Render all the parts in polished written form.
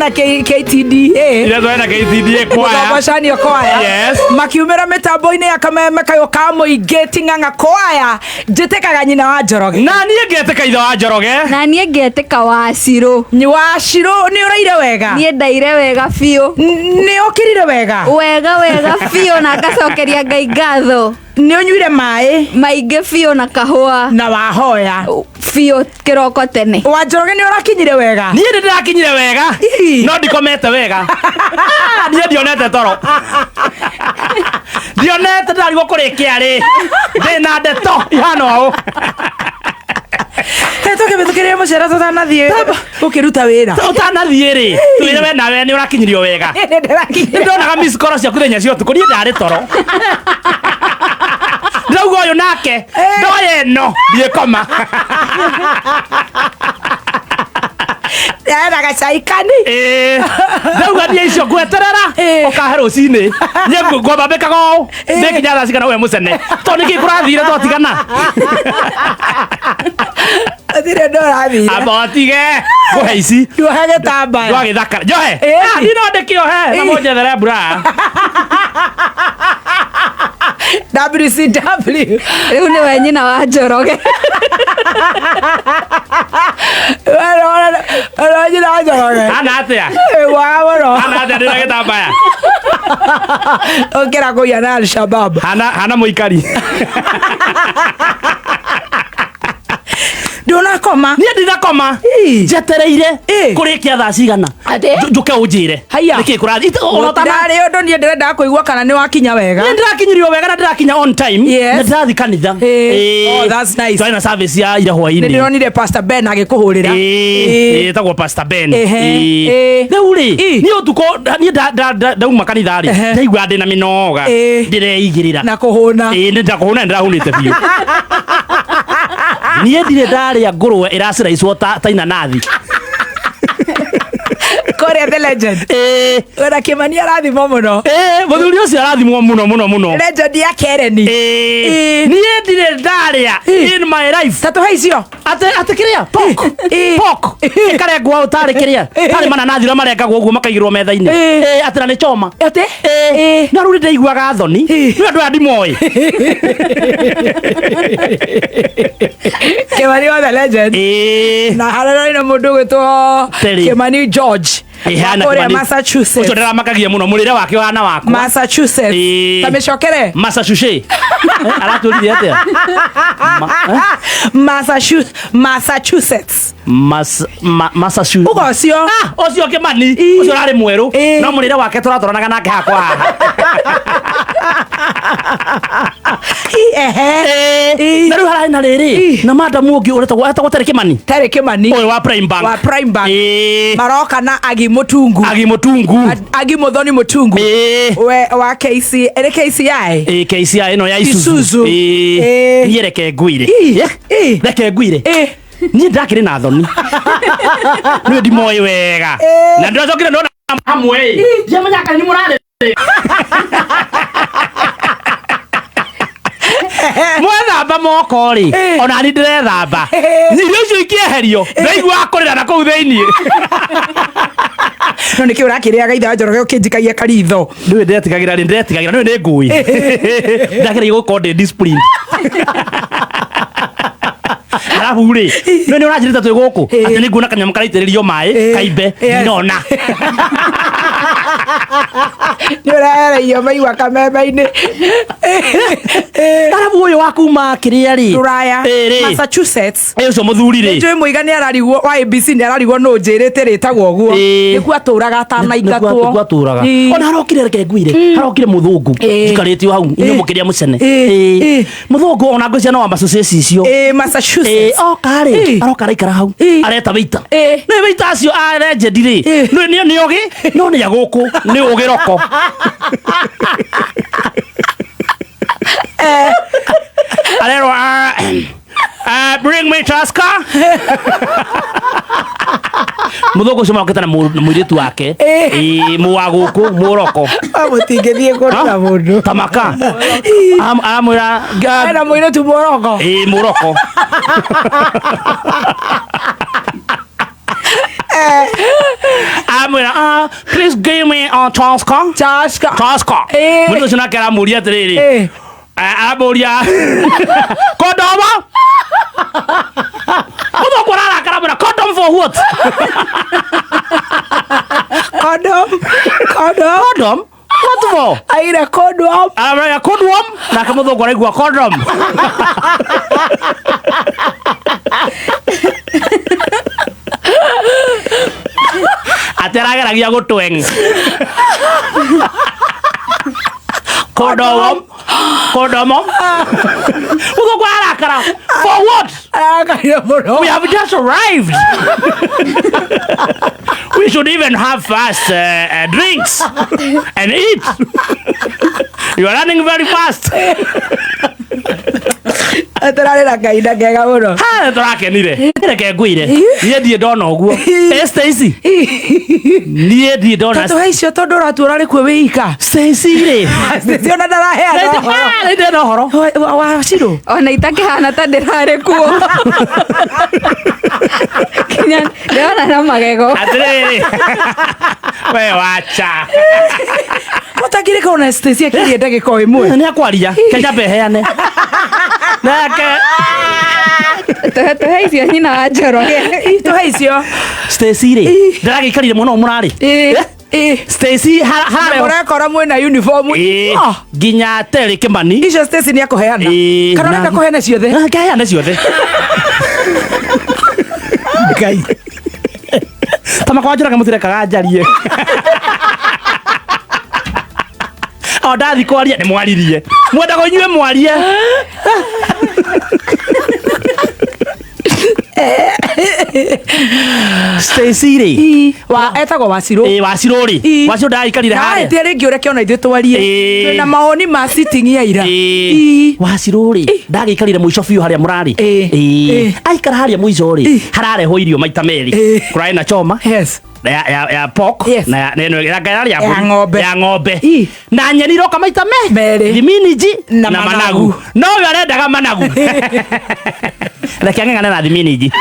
na KTDA. Ira twarĩ na KTDA kwaya. Mũthombocanio kwaya. Yes. Makiumĩra mĩtambo-inĩ ya kameme kayũ ka mũingĩ ting'ang'a kwaya njĩtĩkaga nyina wa Njoroge. Na niĩ ngetĩka ithe wa Njoroge. Na niĩ ngetĩka Wacirũ. Nĩ Wacirũ nĩ ũraire wega? Niĩ ndaire wega biũ. Nĩ ũkĩrire wega? Wega wega biũ na ngacokeria Ngai ngatho. Nĩ ũnyuire maĩ? Maingĩ biũ na kahũa. Na wahoya? Biũ kĩroko tene. Wa Njoroge nĩ ũrakinyire wega? Niĩ nĩ ndĩrakinyire wega. Ii. No ndikomete wega. Ah, niĩ ndionete toro. Ndionete ndarigwo kũrĩkia rĩ. Ndĩna ndeto ihana ũũ. Tũkĩmĩtũkĩrĩre mũcere tũtanathiĩ gũkĩruta wĩra. Ũtanathiĩ rĩ, twĩre we nawe nĩ ũrakinyirio wega. Nĩ ndĩrakinyire. Nĩndonaga miss call ciaku thenya cia ũtukũ, niĩ ndarĩ toro. Ndĩrauga ũyũ nake, ndoya ĩno, ndiĩkoma. Ndĩrenda gacai kani. Ĩĩ. Ndauga niĩ icio ngweterera, ũkahe rũcinĩ. Niĩ ngwamba mbĩkaga ũũ, ndĩkinya thaa cigana we mũcene. Tondũ nĩkĩ kũrathire twatigana? Gũtirĩ ũndũ ũrathire. Amba ũtige, ngũhe ici. Nduohe gĩtambaya. Ndwagĩthakara. Njohe? Ĩĩ. Ah, niĩ no ndĩkĩohe, na mũnjethere mbura. WCW. Rĩu nĩwe nyina wa Njoroge. Nyina wa Njoroge. Hana atĩa? Waga mũno. Hana atĩa ndĩna gĩtambaya? Ũkĩra kũiya na Al-Shabab. Hana hana mũikari. Ndũnakoma. Niĩ ndinakoma. Ii. Njetereire Ii. kũrĩkia thaa cigana. Atĩ? Njũke ũnjĩre. Haiya. Nĩkĩ kũrathiĩ? Ona ũtana- Gũtirarĩ ũndũ niĩ ndĩrendaga kũigua kana nĩ wakinya wega. Niĩ ndĩrakinyirio wega na ndĩrakinya on time. Yes. Na ndĩrathiĩ kanitha. Ĩĩ. Ĩĩ. Oh, that's nice. Twarĩ na service ya ira hwainĩ. Nĩ ndĩronire Pastor Ben agĩkũhũrĩra. Ĩĩ. Ĩtagwo Pastor Ben. Ehe. Ĩĩ. Ĩĩ. Rĩu rĩ, Ĩ. niĩ ũtukũ niĩ ndauma kanitha rĩ, Ehe. ndaigua ndĩna mĩnoga. Ĩĩ. Ndĩreigĩrĩra. Na kũhũna. Ĩĩ nĩ ndakũhũna nĩ ndĩrahũnĩte biũ. Niĩ ndirĩ ndarĩa ngũrwe ĩraciraicwo ta inanathi. Kũrĩa the legend. Ĩĩ. Wena Kĩmani arathimwo mũno. Ĩĩ, mũthuri ũcio arathimwo mũno mũno mũno. Legend ya Kereni. Ĩĩ. Ĩĩ. Niĩ ndirĩ ndarĩa in my life. Ta tũhe icio. Atĩ atĩ kĩrĩa pork Ĩĩ. pork ĩkarengwo tarĩ kĩrĩa tarĩ mananathi ũrĩa marengagwo ũguo makaigĩrwo metha-inĩ. Ĩĩ. Ĩĩ, atĩ na nĩ choma. Atĩ? Ĩĩ. Ĩĩ. No rĩu nĩndaiguaga thoni. Ĩĩ. Nĩ andũ aya ndimoĩ. Kĩmani wa the legend. Ĩĩ. Na harĩa na mũndũ ũgwĩtwo Terry. Kĩmani George. Ĩĩ, hana Wa kũrĩa Kĩmani. Massachusetts. Ũcio ndĩramakagia mũno mũrĩre wake ũhana wakwa. Massachusetts. Ĩĩ. Ta mĩcokere. Massachusetts. Eh, aratwĩrire atĩa? Ma- eh? Massachusetts. Massachusetts. Massachusetts. Uga ũcio. Ah, ũcio Kĩmani, Ĩĩ. ũcio ũrarĩ mwerũ. Ĩĩ. No mũrĩre wake tũratwaranaga nake hakwa haha. Ehe. Ĩĩ. Na rĩu hararĩ na rĩrĩ, Ĩĩ. na madamu ũngĩ ũretagwo etagwo Terry Kĩmani. Terry Kĩmani. Ũyũ wa Prime Bank. Wa Prime Bank. Ĩĩ. Maroka na Agi Mũtungu. Agi Mũtungu. Agi Mũthoni Mũtungu. Ĩĩ. We wa KC, ĩrĩ KCI. Ĩĩ, KCI ĩno ya Isuzu. Isuzu. Ĩĩ. Ĩĩ. Niĩ reke ngwĩre. Ĩĩ. Ĩĩ. Reke ngwĩre. Ĩĩ. Niĩ ndakĩrĩ na thoni. Niĩ ndimoĩ wega. Ĩĩ. Na ndĩracokire ndona hamwe ĩ. Ndiamenya kana nĩ mũrarĩ. Mwethamba moko rĩ, Ĩĩ. ona niĩ ndĩrethamba. Ĩĩ. Irio icio ikĩeherio, ndaiguaga kũrĩra na kũu thĩiniĩ. No nĩkĩ ũrakĩrĩaga ithe wa Njoroge ũkĩnjikagia karitho. Nĩũĩ ndĩretigagĩra rĩ, ndĩretigagĩra nĩũĩ nĩ ngũĩ. Ndageragia gũkorwo ndĩ disciplined. Arabu rĩ, nĩũĩ nĩ ũranjĩrĩte twĩ gũkũ, Ĩĩ. atĩ nĩnguona kanyamũ karaitĩrĩrio maĩ, Ĩĩ. kaimbe, Yes. ndinona. Nĩ ũraereirio maigua kameme-inĩ. Arabu ũyũ wa kuma kĩrĩa rĩ, Rũraya. Ĩĩ rĩ. Massachusetts. Ĩ ũcio mũthuri rĩ. Njũĩ mũiga nĩ ararigwo wa ABC nĩ ararigwo nũ njĩrĩte rĩtagwo ũguo. Ĩĩ. Nĩkuo atũraga atanaingatwo. Nĩkuo atũraga. Ĩĩ. Ona arokire reke ngwire, harokire mũthũngũ Ĩĩ. njikarĩte o hau inyuĩ Ĩĩ. mũkĩrĩa mũcene. Ĩĩ. Ĩĩ. Ĩĩ. Mũthũngũ ona ngwĩciria no wa Massachusetts icio. Ĩĩ, Massachusetts. Ĩĩ, oka rĩ, Ĩĩ. aroka araikara hau. Ĩĩ. Areta waiter. Ĩĩ. Nĩ waiter acio a legend rĩ. Ĩĩ. Nĩ nĩ nĩ ogĩ, no nĩ a gũkũ, nĩ ũgĩ roko. Arerwo bring me Tusker. Mũthũngũ ũcio marokĩte na mũirĩtu wake. Ĩĩ. Ĩĩ, mũ wa gũkũ, mũroko. Mũtingĩthiĩ kũndũ na mũndũ. Tamaka. Aramwĩra Ena mũirĩtu mũroko. Ĩĩ, mũroko. Aramwĩra, "Ah, please give me a Tosca." Chaska. Tosca. Ĩĩ. Mũndũ ũcio nake aramũria atĩrĩrĩ. Ĩĩ. Aramũria kondomo. Mũthũngũ ararakara amwĩra, "Condom for what?" Condom. Condom. Condom? What for? Aire condom. Aramwĩra condom, nake mũthũngũ araigua condom. Atĩ arageragia gũtweng. Condom. Condom. Mũthũngũ ararakara. For what? Arakarire mũno. We have just arrived. We should even have fast drinks and eat. You are running very fast. Tũrarĩ na kahinda kega mũno. Ha, tũrakenire. Reke ngwĩre. Niĩ ndirĩ ndona ũguo. Eh, Stacy. Niĩ ndirĩ ndona. Tũhe icio tondũ ũratua ũrarĩ kuo wĩ ika. Stacy rĩ. Stacy ona ndaraheana ũhoro. Ah, nĩ ndĩrenda ũhoro. Wa Shiro. Ona itakĩhana ta ndĩrarĩ kuo. Kinya ndĩrona na magego. Atĩrĩrĩ. We wacha. Mũtangĩrĩka ona Stacy akirie ndagĩka o ĩmwe. Nĩ akwaria. Kenya mbeheane. Nake Tũhe icio nyina wa Njoroge. Tũhe icio. Stacy rĩ. Ndĩragĩikarire mũno mũrarĩ. Ĩĩ. Ĩĩ. Stacy harareho Mũrekora mwĩna uniform. Ĩĩ, Ah, nginya Terry Kimani. Icio Stacy nĩ akũheana. Ĩĩ, Kana ũrenda kũheana ciothe? Ngeheane ciothe. Ngai. Ta makwa Njoroge mũtirekaga njarie. O ndathi kwaria nĩ mwaririe. Mwendaga inyuĩ mwarie. Stacy rĩ. Wa etagwo Wacirũ. Ĩĩ Wacirũ rĩ. Ĩĩ. Wacirũ ndagaikarire Na harĩa. wahĩtia rĩngĩ ũreke ona ithuĩ twarie. Ĩĩ. Twĩna mawoni ma sitting ya ira. Ĩĩ. Ĩĩ. Wacirũ rĩ ndagĩikarire mũico biũ harĩa mũrarĩ. Ĩĩ. Ĩĩ. Ĩĩ. Aikara harĩa mũico rĩ Ĩĩ. hararehwo irio maita merĩ. Ĩĩ. Kũrarĩ na choma Yes. ya pork Yes. na ya na ya ya Ya ng'ombe. ya ng'ombe Ĩ. na nyeni iroka maita me Merĩ. thiminji Na na managu. managu no we arendaga managu reke ang'eng'ane na thiminji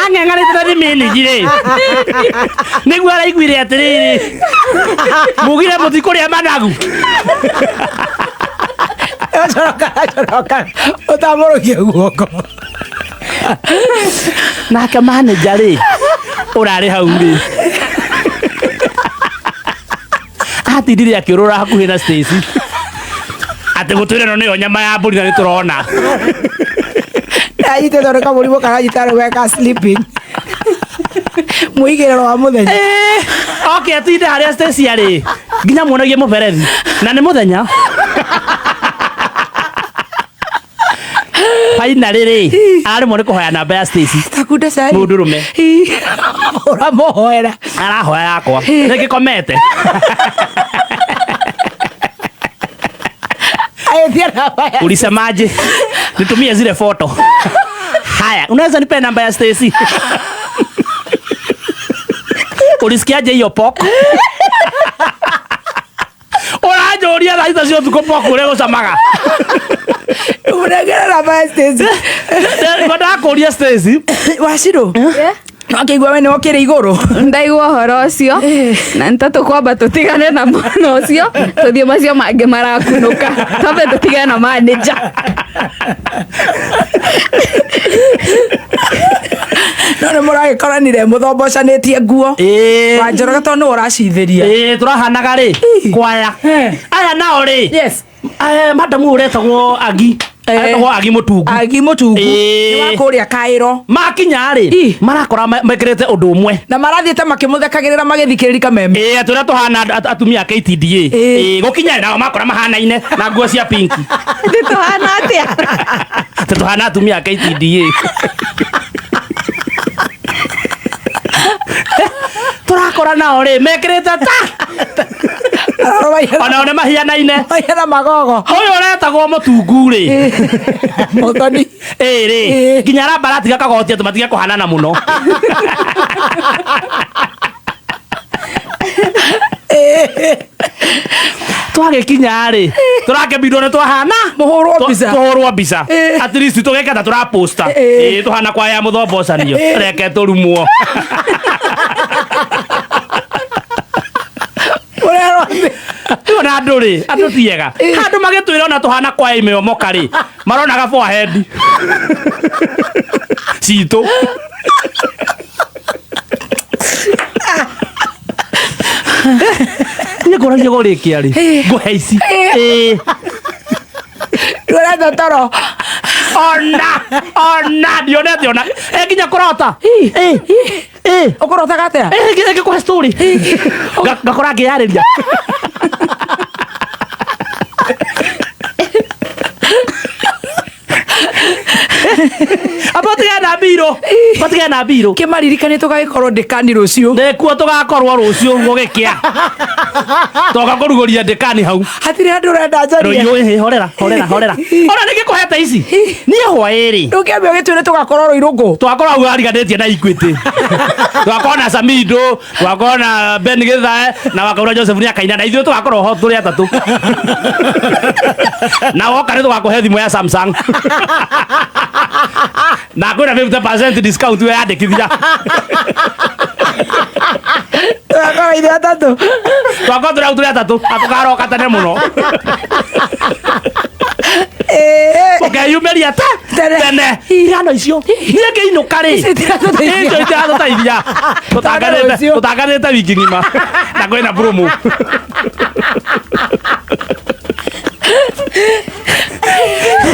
ang'eng'anĩte na thiminji rĩ nĩguo araiguire atĩrĩrĩ mugire mũtikũrĩa managu Acoroka acoroka. Ũtambũrũkie guoko. Nake manager rĩ ũrarĩ hau rĩ atindire akĩũrũra hakuhĩ na Stacy atĩ gũtwĩra ĩno nĩyo nyama ya mbũri na nĩ tũrona. Anyitĩtwo nĩ kamũrimũ karanyita rĩu geka sleeping. Mũigĩrĩro wa mũthenya. Oke atinde harĩa Stacy arĩ nginya muonagie mũberethi na nĩ mũthenya. Finally rĩ araremwo nĩ kũhoya namba ya Stacy. Takunda cai. Mũndũrũme. Ũramũhoera. Arahoya yakwa nĩngĩkomete. Aĩtia namba ya. Ulisemaje? Nitumie zile foto. Haya, unaweza nipe namba ya Stacy? Ulisikiaje hiyo pok? Ũranjũria thaa thita cia ũtukũ pok ũrĩa gũcamaga. Mũnengere namba ya Stacy. Ngwendaga kũria Stacy. Wacirũ. Yeah. No akĩigua we nĩ ũkĩrĩ igũrũ. Ndaigua ũhoro ũcio na nĩ ta tũkwamba tũtigane na mwana ũcio tũthiĩ macio mangĩ marakunũka twambe tũtigane na manager. No nĩ mũragĩkoranire mũthombocanĩtie nguo. Ĩĩ. Wa Njoroge tondũ nĩwe ũracithĩria. Ĩĩ tũrahanaga rĩ kwaya. Aya nao rĩ. Yes. Madamu ũretagwo Agi. Aretagwo Agi Mũtungu. Agi Mũtungu. Ĩĩ. Nĩ wa kũrĩa Kaĩro. Makinya rĩ Ĩ. marakora mekĩrĩte ũndũ ũmwe. Na marathiĩte makĩmũthekagĩrĩra magĩthikĩrĩria kameme. Ĩĩ atĩ ũrĩa tũhana atumia a KTDA. Ĩĩ. Ĩĩ gũkinya nao makora mahanaine na nguo cia pinki. Nĩ tũhana atĩa? Atĩ tũhana atumia a KTDA. Tũrakora nao rĩ mekĩrĩte ta onao nĩ mahianaine. Mahiana magogo. Ũyũ ũretagwo Mũtungu rĩ. Mũthoni. Ĩĩ rĩ Ĩĩ. nginya aramba aratiga kagoti atĩ matige kũhanana mũno. Twagĩkinya rĩ, tũrakĩmbindwo nĩ twahana Mũhũrwo mbica. Tũhũrwo mbica. Eh. At least tũgeka ta tũraposta. Eh. Ĩĩ, tũhana kwa ya mũthombocanio. Reke tũrumwo. Ũrerwo atĩ Rĩu ona andũ rĩ, andũ ti ega. Handũ magĩtwĩra ona tũhana kwa imĩomoka rĩ, maronaga forehead citũ. Niĩ ngũragia gũrĩkia rĩ, ngũhe ici. Ĩĩ. Ũretha toro. Ona ndionete ona e nginya kũrota. Ĩĩ. Ĩĩ. Ũkũrotaga atĩa? Ĩĩ, ngĩkũhe story. Ngakora ngĩyarĩria. Amba ũtigane na mbirũ. Ũtigane na mbirũ. Kĩmaririkanie tũgagĩkorwo ndĩkani rũciũ. Nĩkuo tũgakorwo rũciũ gũgĩkĩa. Toka kũrugũria ndĩkani hau. Hatirĩ handũ ũrenda njarie. Rũiyũ ĩhĩ horera horera horera. Ona nĩngĩkũhete ici. Niĩ hwaĩ-rĩ. Ndũngĩambia ũgĩtwĩre tũgakorwo Rũirũngũ. Twakorwo hau ariganĩtie na Equity. Twakorwo na Samido, twakorwo na Ben Githae na Wakaura Joseph nĩ akaina na ithuĩ tũgakorwo ho tũrĩ atatũ. Na woka nĩ tũgakũhe thimũ ya Samsung. Na kwĩna 50% discount weyandĩkithia. Tũgakorwo ithuĩ atatũ. Twakorwo tũrĩ hau tũrĩ atatũ na tũkaroka tene mũno. Ĩĩ. Ũkeyumĩria te Tene. tene. Irano icio. Niĩ ngĩinũka rĩ. Icio itiratũteithia. Icio itiratũteithia. Tũtanganĩte Rũciũ. tũtanganĩte wiki ng'ima. Na kwĩna promo.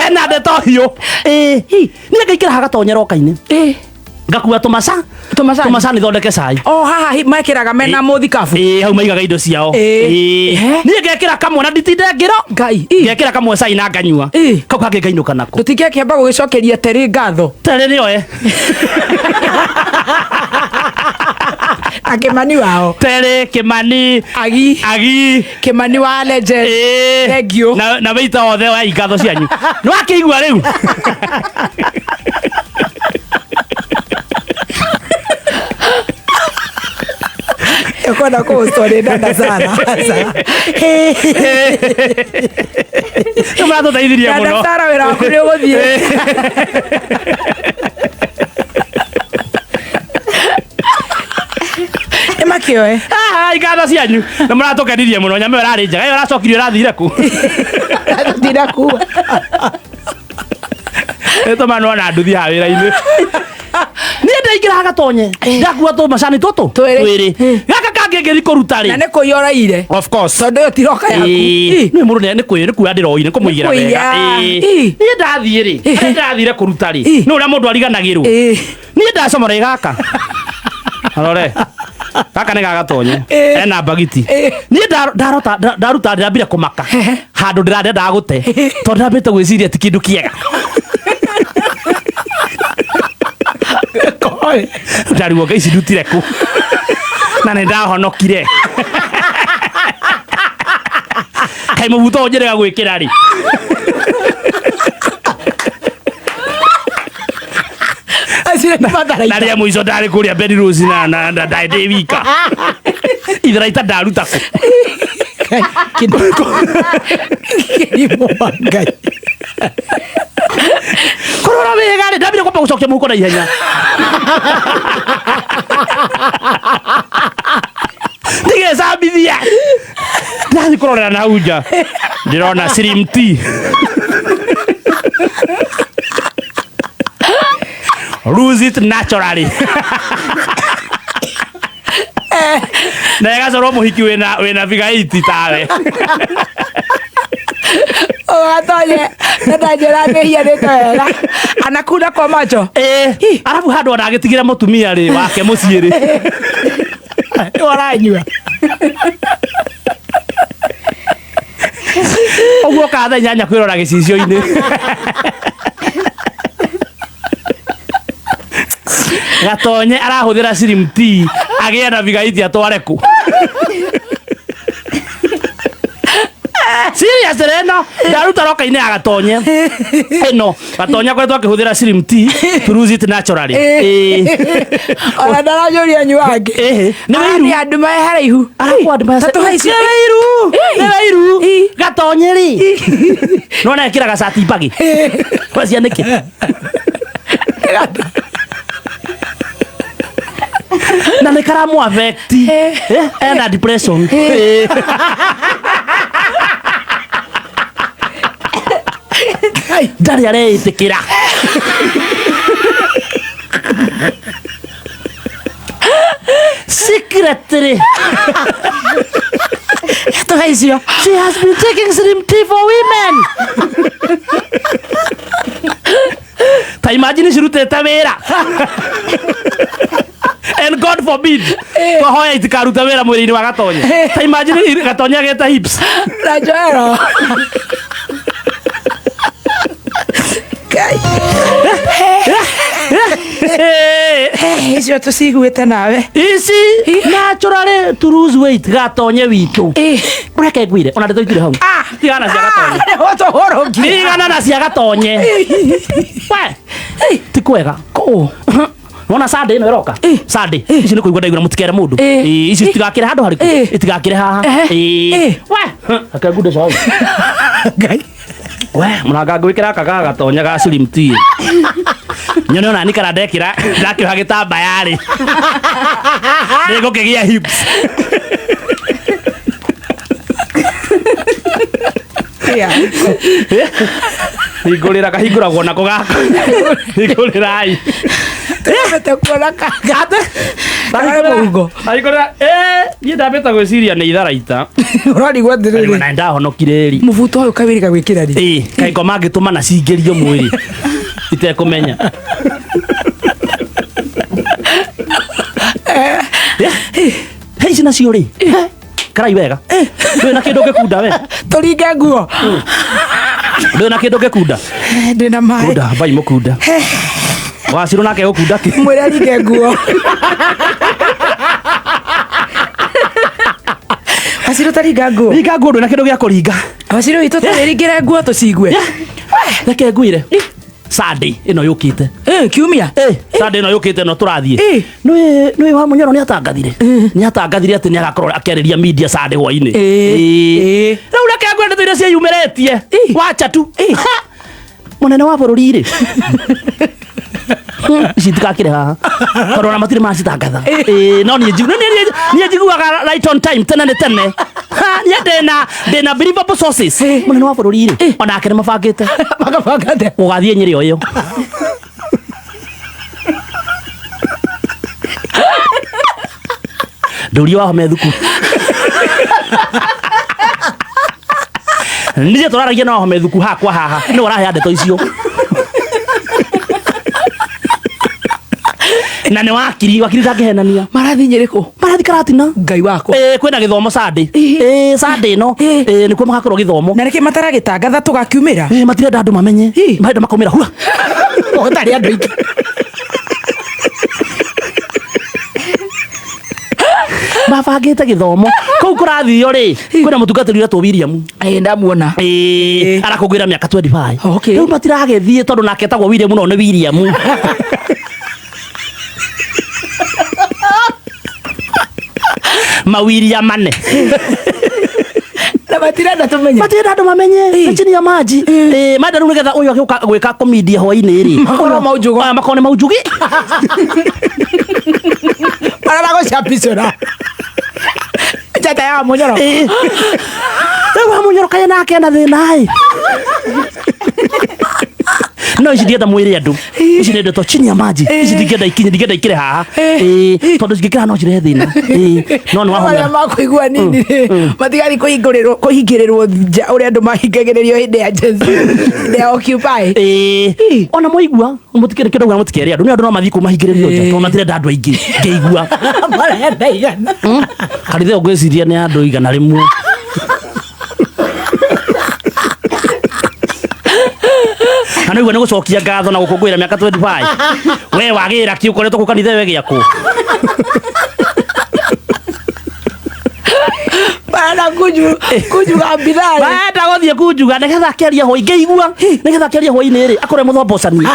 Hena ndeto hiũ. Ĩĩ. Niĩ ngaikĩra hagatonyera oka-inĩ. Ĩĩ. Ngakua tũmaca. Tũmacani. Tũmacani thondeke cai. O haha mekĩraga mena mũthikabu. Ĩĩ, hau maigaga indo ciao. Ĩĩ. Ĩĩ. Ehe. Niĩ ngekĩra kamwe na nditinde ngĩro. Ngai. Ĩ. Ngekĩra kamwe cai na nganyua. Ĩĩ. Kau kangĩ ngainũka nako. Tũtingĩakĩamba gũgĩcokeria terĩ ngatho. Terĩ nĩoe. Na Kĩmani wao. Terĩ, Kĩmani, Agi. Agi. Kĩmani wa legend. Ĩĩ. Thank you. Na wĩita othe oya ingatho cianyu. Nĩ wakĩigua rĩu? Ũkwenda kũũstory dada Sara. Nĩ mũratũteithirie Dada mũno. Sara wĩra waku nĩ ũgũthiĩ. Nĩ makĩoe. Ah, ingatho cianyu. Nĩ mũratũkenirie mũno. Nyama ĩyo ĩrarĩ njega. Ĩyo ĩracokirio ĩrathire kũ? Tũtinakua. Nĩtũmanwo na nduthi haha wĩra-inĩ. Niĩ ndaingĩra hagatonye. Ndakua tũmacani tũtũ. Twĩrĩ. Twĩrĩ. Gaka kangĩ ngĩthi kũruta rĩ. Na nĩ kũiya ũraire. Of course. Tondũ ĩyo tiroka yaku. Ĩĩ. Nĩ mũndũ nĩ nĩ kuoya ndĩroire nĩ kũmũigĩra Nĩ wega. kũiya. Ĩĩ. Ĩ. Niĩ ndathiĩ rĩ, harĩa ndĩrathire kũruta rĩ, Ĩ. nĩ ũrĩa mũndũ ariganagĩrwo. Ĩ. Niĩ ndacomora gaka. Arore. Gaka nĩ gagatonye. Ĩ. Ena mbagiti. Ĩ. Niĩ ndarota ndaruta ndĩrambire kũmaka. Handũ ndĩrandendaga gũte. Tondũ ndĩrambĩte gwĩciria ti kĩndũ kĩega. Ndarigwo ngai ici ndutire kũ. Na nĩ ndahonokire. Kaĩ mũbuto ũyũ njĩrĩga gwĩkĩra rĩ. Acio nĩ Na matharaita. rĩa mũico ndarĩ kũrĩa Bed Rose na ndarĩ ndĩ wika. Itharaita ndaruta kũ. Kĩrimũ wa Ngai. Kũrora wega rĩ, ndambire kwamba gũcokia mũhuko na ihenya. Ndigecambithia. Ndathiĩ kũrorera na hau nja. Ndĩrona Slim Tea. Lose it naturally. Na ĩgacorwo mũhiki wĩna figure 8 tawe. Ũgatonye na ndanjĩra nĩhianĩte wega. Anakuna kwa macho. Ĩĩ, arabu handũ ona agĩtigĩra mũtumia rĩ wake mũciĩ rĩ. Nĩ ũranyua. Ũguo ka thaa inyanya kwĩrora gĩcicio-inĩ. Gatonye arahũthĩra Slim Tea agĩe na bigaiti atware kũ. Serious ĩno ndaruta roka-inĩ ya gatonye ĩno gatonya koretwo akĩhũthĩra slim tea to lose it naturally. Ĩĩ. Ona ndaranyũria nyuangi. Ĩhĩ, nĩ Aya wĩiru. nĩ andũ me haraihu. Arakwo andũ Ta tũhaici- Nĩ wĩiru. Ĩ. Nĩ wĩiru. Ĩ. Gatonye rĩ. Nona ekĩraga cati mbagi. Wacia nĩkĩ? Na nĩ karamu affect. Eh, ena depression. Eh. Ndarĩ areĩtĩkĩra. Secretly. Tũhaicio. She has been taking slim tea for women. Ta imagine cirutĩte wĩra. And God forbid. Twahoya itikaruta wĩra mwĩrĩ-inĩ wa Gatonye. Ta imagine Gatonye agĩte hips. Na Joero. Ngai. Eh, icio tũciguĩte nawe. Ici naturally to lose weight Gatonye witũ. Eh. Reke ngwire ona ndeto itire hau. Ah. Tigana cia Gatonye. Nĩgũtũhũrũkia. Tigana na cia Gatonye. We. Ti kwega. Kũ? Wona Sunday ĩno ĩroka? Eh. Sunday. Ici nĩ kũigua ndaigua mũtikere mũndũ. Eh. Ĩ, ici itigakĩre handũ harĩkũ? Eh. Itigakĩre haha. Eh. Ĩ. Eh. We. Reke ngunde cai. Ngai. We, mũranga ngwĩkĩra gaka ga gatonya ga slim tea. Nyone ona ni kana ndekĩra ndakĩoha gĩtambaya rĩ. Nĩngũkĩgĩa hips. Yeah. Hingũrĩra kahingũragwo nako gaka. Hingũrĩrai. Tũrabete kuona kanga. Karĩ mũhuko. Hingũrĩra. Eh, niĩ ndambĩte gwĩciria nĩ itharaita. Ũrarigwo atĩrĩrĩ. Na ndahonokire rĩ. Mũbuto ũyũ kawĩrĩ gagwĩkĩra rĩ. Ĩĩ, kaĩ ngoma ngĩtũma na cingĩrio mwĩrĩ itekũmenya. Eh, he ici nacio rĩ karai wega ndũrĩ na kĩndũ ũngĩkunda we Tũringe nguo. ndũrĩ na kĩndũ ũngĩkunda Eh, Ndĩna maĩ. kunda mbai mũkunda wacirwo nake gũkunda kĩ Mwĩre aringe nguo. Wacirũ taringa nguo. ringa nguo ndũrĩ na kĩndũ gĩa kũringa Wacirũ witũ tũrĩringĩre nguo tũcigue. reke ngwĩre Sunday ĩno yũkĩte Eh, kiumia. Eh, Sunday ĩno yũkĩte ĩno tũrathiĩ Eh. nĩ nĩ wa Munyoro nĩ atangathire nĩ atangathire atĩ nĩ agakorwo akĩarĩria media Sunday hwainĩ Eh. Ĩĩ. Eh. rĩu reke ngwĩre ndeto iria ciĩyumĩrĩtie Eh. wacha tu Eh. Ha! mũnene wa bũrũri rĩ ici itigakĩre haha tondũ ona matirĩ macitangatha Ĩĩ, no niĩ niĩ njiguaga right on time tene nĩ tene Ha, niĩ ndĩna believable sources mũnene wa bũrũri rĩ onake nĩ mabangĩte Makabanga atĩa? gũgathiĩ Nyĩrĩ o ĩyo ndũria wahome thuku niĩ tũraragia na wahome thuku hakwa haha nĩ ũrahe ndeto icio na nĩ wakiri wakiri ndangĩhenania Marathiĩ Nyĩrĩ kũ? marathi karatina Ngai wakwa. Ĩĩ, kwĩna gĩthomo Sunday Ĩĩ, Sunday ĩno Ĩĩ. Ĩĩ, nĩkuo magakorwo gĩthomo Na nĩkĩ mataragĩtangatha tũgakiumĩra? Ĩĩ, matirenda andũ mamenye Ĩĩ. marenda makaumĩra hua Gũtarĩ andũ aingĩ. mabangĩte gĩthomo kũu kũrathio rĩ kwĩna mũtungatĩri ũretwo William Ĩĩ, ndamuona. Ĩĩ, arakũngũĩra mĩaka 25 Okay. rĩu matiragĩthiĩ tondũ nake etagwo William no nĩ William mawiriamane Na matirenda tũmenye. matirenda andũ mamenye Ĩĩ. nĩ chini ya maji Ĩĩ, marenda rĩu nĩgetha ũyũ agĩũka gwĩka komedia hwainĩ rĩ Makorwo maunjugo. Aya, makorwo nĩ maunjugi Mararagũcapicũra. Njata ya Munyoro. Ĩĩ. rĩu wa Munyoro kaĩ nake ena thĩna ĩ no ici ndienda mwĩre andũ ici nĩ ndeto chini ya maji ici ndingĩenda ikinye ndingĩenda ikĩre haha Ĩĩ, tondũ cingĩkĩra no cirehe thĩna Ĩĩ, no nĩ Arĩa wahomera makũigua nini rĩ matigathiĩ kũhingũrĩrwo kũhingĩrĩrwo nja ũrĩa andũ mahingagĩrĩrio hĩndĩ ya Gen Z, hĩndĩ ya Occupy. Ĩĩ, ona mwaigua mũtikĩrĩ kĩndũ gĩa mũtikere andũ nĩ andũ no mathiĩ kũu mahingĩrĩrio nja tondũ matirenda andũ aingĩ ngĩigua Marenda igana. kanitha ĩyo ngwĩciria nĩ andũ 100 na nĩguo nĩ gũcokia ngatho na gũkũngũĩra mĩaka 25 we wagĩra kĩ ũkoretwo kũ kanitha ĩyo ĩgĩakwo Marenda kunjuga mbitharĩ. Marenda gũthiĩ kunjuga nĩgetha akĩaria hwaĩ ngĩigua nĩgetha akĩaria hwaĩ-inĩ rĩ akore mũthombocani.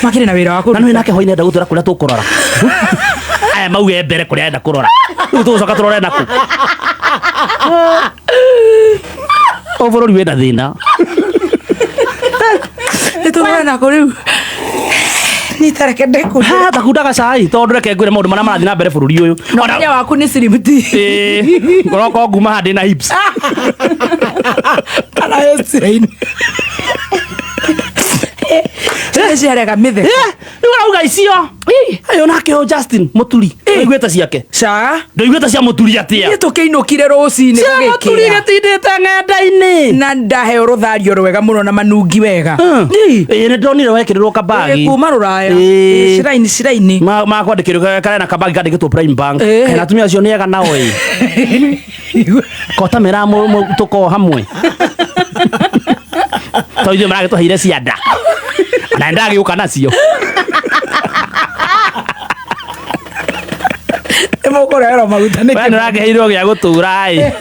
Makĩrĩ na wĩra wa Na kũruta. nĩ nake hwaĩ-inĩ enda gũtwĩra kũrĩa tũkũrora. Aya mauge mbere kũrĩa enda kũrora. Rĩu tũgũcoka tũrore nakũ. O bũrũri wĩna thĩna. Nĩ tũrore nakũ rĩu. Nitareke ndĩkundĩre. Ha takundaga cai tondũ reke ngwĩre maũndũ marĩa marathiĩ na mbere bũrũri ũyũ. Na ũmenyo waku nĩ slim tea. Ĩĩ, ngoroko nguma haha ndĩna hips. Kana waistline. Ciana ciarega mĩtheko. Rĩu arauga icio. Ũyũ nake ũyũ Justin Mũturi. Ndũiguĩte ciake. Ca. Ndũiguĩte cia Mũturi atĩa? Niĩ tũkĩinũkire rũcinĩ Cia Mũturi gũgĩkĩa. gĩtindĩte ng'enda-inĩ. Na ndaheo rũthario rwega mũno na manungi wega. Ĩĩ nĩ ndonire wekĩrĩrwo kabagi. Kuma rũraya. Ĩĩ. Ciraini ciraini. Makwandĩkĩrwo karena kabagi kandĩkĩtwo Prime Bank. Ĩĩ. Kana atumia acio nĩ ega nao ĩ. Kota mera tũkorwo hamwe. Tondũ ithuĩ maragĩtũheire cianda. Na ndagĩũka nacio. Nĩ mũkũreherwo maguta nĩ We nĩ ũrakĩheirwo gĩa gũtũra ĩ.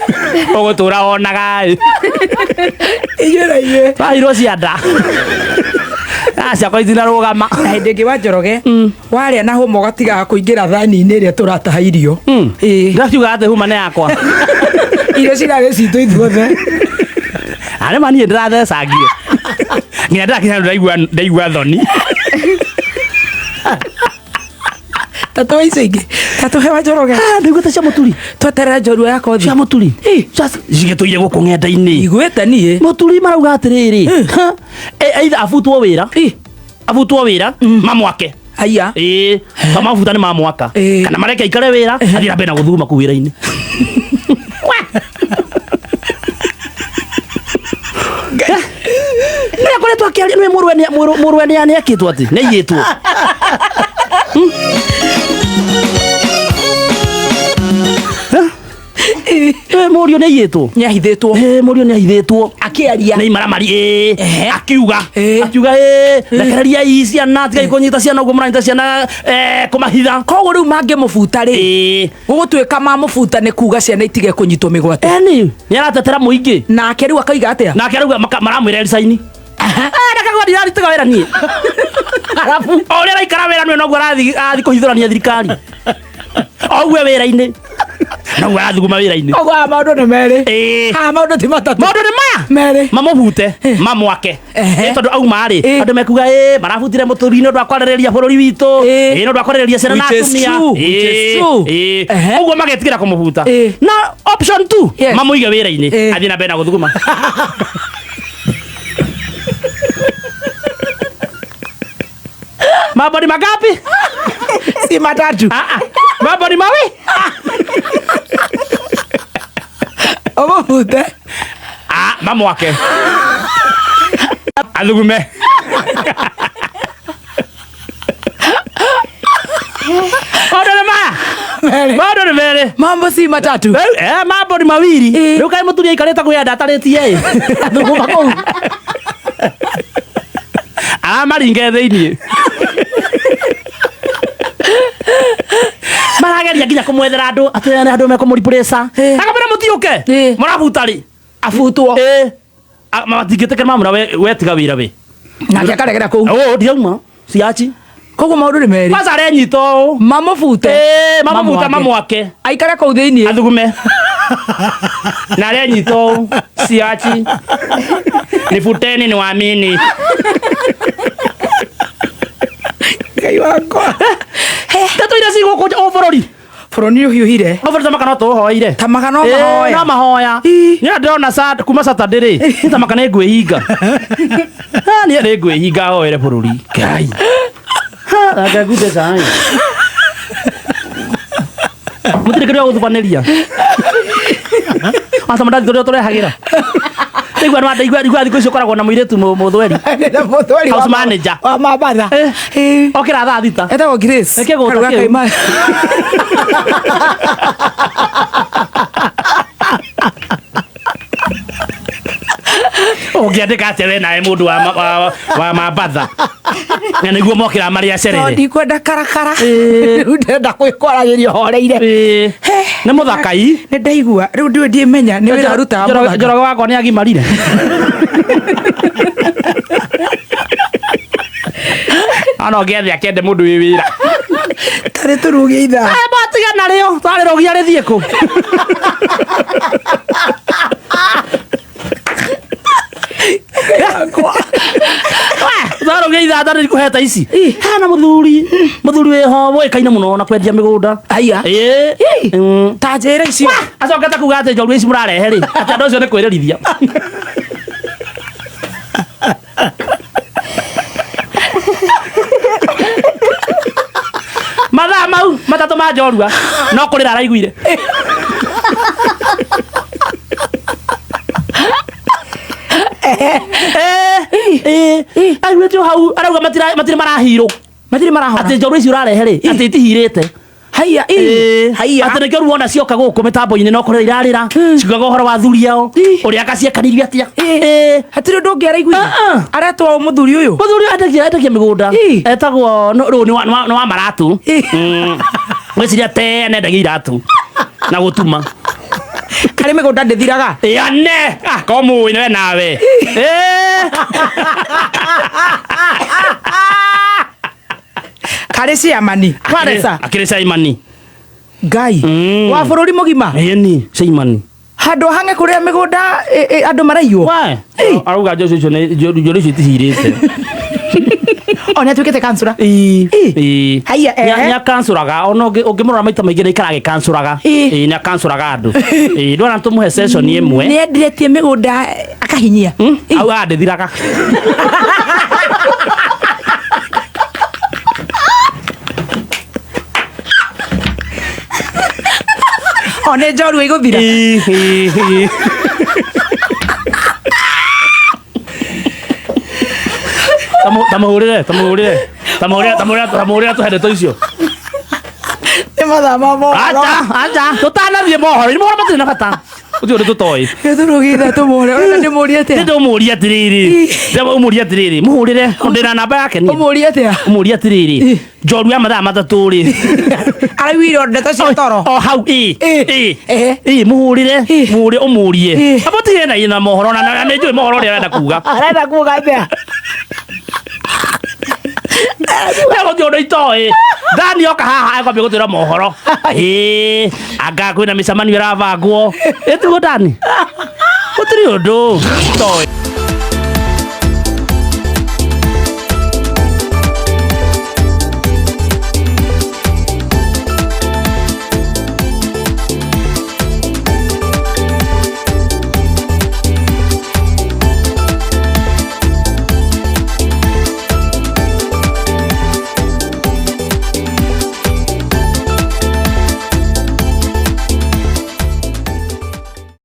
Ũgũtũra wonaga ĩ. Inyuĩ na inyuĩ. Twaheirwo cianda. Ah, ciakwa itinarũgama. Na hĩndĩ ĩngĩ wa Njoroge warĩa na hũma ũgatigaga kũingĩra thani-inĩ ĩrĩa tũrataha irio. Ĩĩ. Ndakiuga atĩ huma nĩ yakwa. Irio cirarĩ citũ ithuothe. Arĩ ma niĩ ndĩrathecangio. Nginya ndĩrakinya handũ ndaigua thoni. Ta tũhe icio ingĩ. Ta tũhe wa Njoroge. Ah, ndũiguĩte cia Mũturi. Tweterera njorua ya kothi. Cia Mũturi. Cigĩtũire gũkũ ng'enda-inĩ. Iguĩte niĩ. Mũturi marauga atĩrĩrĩ. Either abutwo wĩra. Abutwo wĩra mamwake. Aya. Ĩĩ, to mabuta nĩ mamwaka. Ĩĩ. Kana mareke aikare wĩra athiĩ na mbere na gũthuguma kũu wĩra-inĩ. Nĩ akoretwo akĩaria nĩ mũrũwe mũrũwe nĩ ekĩtwo atĩ nĩ aiyĩtwo. Mũriũ nĩ aiyĩtwo. Nĩ ahithĩtwo. Mũriũ nĩ ahithĩtwo. Akĩaria. Nĩ imaramari ĩĩ. Ehe. Akiuga. Ĩĩ. Akiuga ĩĩ rekereria ii ciana tigai kũnyita ciana ũguo mũranyita ciana kũmahitha. Koguo rĩu mangĩmũbuta rĩ. Ĩĩ. Gũgũtuĩka mamũbuta nĩ kuga ciana itige kũnyitwo mĩgwate. Eni nĩ aratetera mũingĩ. Nake rĩu akauga atĩa? Nake arauga maramwĩra resign. Ndakagwa ndirarutaga wĩra niĩ. Arabu. O ũrĩa araikara wĩra nĩwe noguo arathiĩ kũhithũrania thirikari. O ũguo wĩra-inĩ. Noguo arathuguma wĩra-inĩ. Koguo haha maũndũ nĩ merĩ. Ĩĩ. Haha maũndũ ti matatũ. Maũndũ nĩ maya. Merĩ. Mamũbute, mamwake. Tondũ auma rĩ, andũ mekuga ĩ marabutire Mũturi nĩ ũndũ wa kwarĩrĩria bũrũri witũ. Ĩĩ. Ĩ nĩ ũndũ wa kwarĩrĩria ciana na Which is atumia. true, which is true. Ĩĩ. Ehe. Ũguo magetigĩra kũmũbuta. Ĩĩ. Na option 2, Yes. mamũige wĩra-inĩ, Ĩĩ. athiĩ na mbere na gũthuguma. Mambo ni mangapi? Si matatu. Mambo ni mawi? Ũmũbute. Ah, mamwake. Athugume. Maũndũ nĩ maya. Merĩ. Maũndũ nĩ merĩ. Mambo si matatu. Rĩu mambo ni mawili. Ĩĩ. Rĩu kaĩ mũturi aikarĩte kwĩyenda atarĩtie ĩ. Athuguma kũu. Aramaringe thĩiniĩ. Marageria nginya kũmwethera andũ atĩ nĩ andũ mekũmũreplace. Ĩĩ. Akamwĩra mũtiũke. Ĩĩ. Mũrabuta rĩ. Abutwo. Ĩĩ. Matingĩtĩkĩra mamwĩra we tiga wĩra we. Nake akaregera kũu. Ũ ndirauma. Siachi. Koguo maũndũ nĩ merĩ. Kwanza arenyita ũũ. Mamũbute. Ĩĩ, mamũbuta mamwake. Aikare kũu thĩiniĩ. Athugume. Na arenyita ũũ. Siachi. Nifuteni niwaamini. Ngai wakwa. Ndeto iria ci gũkũ o bũrũri. Bũrũri nĩ ũhiũhire. O bũrũri tamaka no tũũhoeire. Tamaka no Ĩĩ, mahoya. no mahoya. Ii. Niĩ ndĩrona kuma Saturday rĩ, niĩ tamaka nĩ ngwĩhinga. Niĩ nĩ ngwĩhinga hoere bũrũri. Ngai. Reke ngunde cai. Mũtirĩ kĩrĩa gũthubanĩria. Waca mandathi tũrĩa tũrehagĩra. Ndaigua nĩ ndaigua ndaigua thikũ ici ũkoragwo na mũirĩtu mũthweri. Na mũthweri House manager. wa Mambatha. Eh. Okĩra thaa thita. Etagwo Grace. Reke gũta Karuga kĩu. kaima. Ũngĩandĩka atĩa we nawe mũndũ wa wa mambatha na nĩguo mokĩra marĩ Tondũ acerere. ndikwenda karakara. Rĩu ndĩrenda kwĩkwaragĩria horeire. Ĩĩ. Nĩ mũthakai. Nĩ ndaigua rĩu ndiũĩ ndiĩmenya nĩ wĩra arutaga mũthaka. Njoroge wakwa nĩ agimarire. Ana ũngĩethe akende mũndũ wĩ wĩra. Tarĩ tũrugie ithaa. Aya matiga narĩo twarĩrogia rĩthiĩ kũ. Twarũgia ithaa tarĩ kũheta ici. Hena mũthuri mũthuri wĩho wũĩkaine mũno na kwendia mĩgũnda. Aya. Ĩĩ. Ĩ. Ta njĩra icio. Acokete kuga atĩ njorua ici mũrarehe rĩ atĩ andũ acio nĩ kwĩrĩrithia. Mathaa mau matatũ ma njorua no kũrĩra araiguire. Aiguĩte o hau arauga matirĩ marahirũ Matirĩ marahora. atĩ njorua ici ũrarehe rĩ atĩ itihirĩte. Haiya. Ĩĩ. Haiya. Atĩ nĩkĩo rĩu wona cioka gũkũ mĩtambo-inĩ no kũrĩra irarĩra ciugaga ũhoro wa athuri ao Ĩ. ũrĩa akaciekanĩirio atĩa. Ĩ. Ĩ. Hatirĩ ũndũ ũngĩ araiguire. Ah, ah. Aretwo ũ mũthuri ũyũ. Mũthuri endagia mĩgũnda Ĩ. etagwo rĩu nĩ wa maratũ. Ĩ. Ngwĩciria tene endagia iratũ na gũtuma. Karĩ mĩgũnda ndĩthiraga. Yane ah ko mũĩ we nawe. Ĩ. Karĩ ciamani. Waresa. Akĩrĩ Caimani. Ngai. Wa bũrũri mũgima. Ĩni Caimani. Handũ hange kũrĩa mĩgũnda andũ maraiywo. Wae. Arauga Joshua icio nĩ njorua icio itihirĩte. O nĩ atuĩkĩte kansura. Ĩĩ. Ĩ. Haiya, ehe. Nĩ akansũraga ona ũngĩmũrora maita maingĩ nĩ aikaraga agĩkansũraga. Ĩ. Ĩĩ nĩ akansũraga andũ. Ĩĩ ndwara tũmũhe session ĩmwe. Nĩ endetie mĩgũnda akahinyia. Ĩ. Augaga ndĩthiraga. O nĩ njorua igũthira. Ĩĩ, ĩĩ, ĩĩ. Tamũhũrĩre tamũhũrĩre tamũhũrĩre tamũhũrĩre tamũhũrĩre tũhe ndeto icio. Nĩ mathaa ma mohoro. Acha acha tũtanathiĩ mohoro-inĩ mohoro matirĩ na bata. Ũcio ũndũ tũtoĩ. Gĩtũrũgie ithaa tũmũhũre. Ũrenda ndĩmũrie atĩa? Ndĩrenda ũmũrie atĩrĩrĩ ndĩrenda ũmũrie atĩrĩrĩ mũhũrĩre ndĩna namba yake niĩ Ũmũrie atĩa? ũmũrie atĩrĩrĩ njorua ya mathaa matatũ rĩ Araiguire o ndeto cia toro. o hau ĩ Ĩ. ĩ Ehe. ĩ mũhũrĩre Ĩ. mũhũrĩre ũmũrie Ĩ. abo tigire na na mohoro na nĩ njũĩ mohoro ũrĩa arenda kuga. Arenda kuga atĩa? Gũtirĩ ũndũ itoĩ Dani oka haha ekwambia gũtwĩra mohoro ĩ anga kwĩna mĩcemanio ĩrabangwo ĩtiguo Dani gũtirĩ ũndũ itoĩ.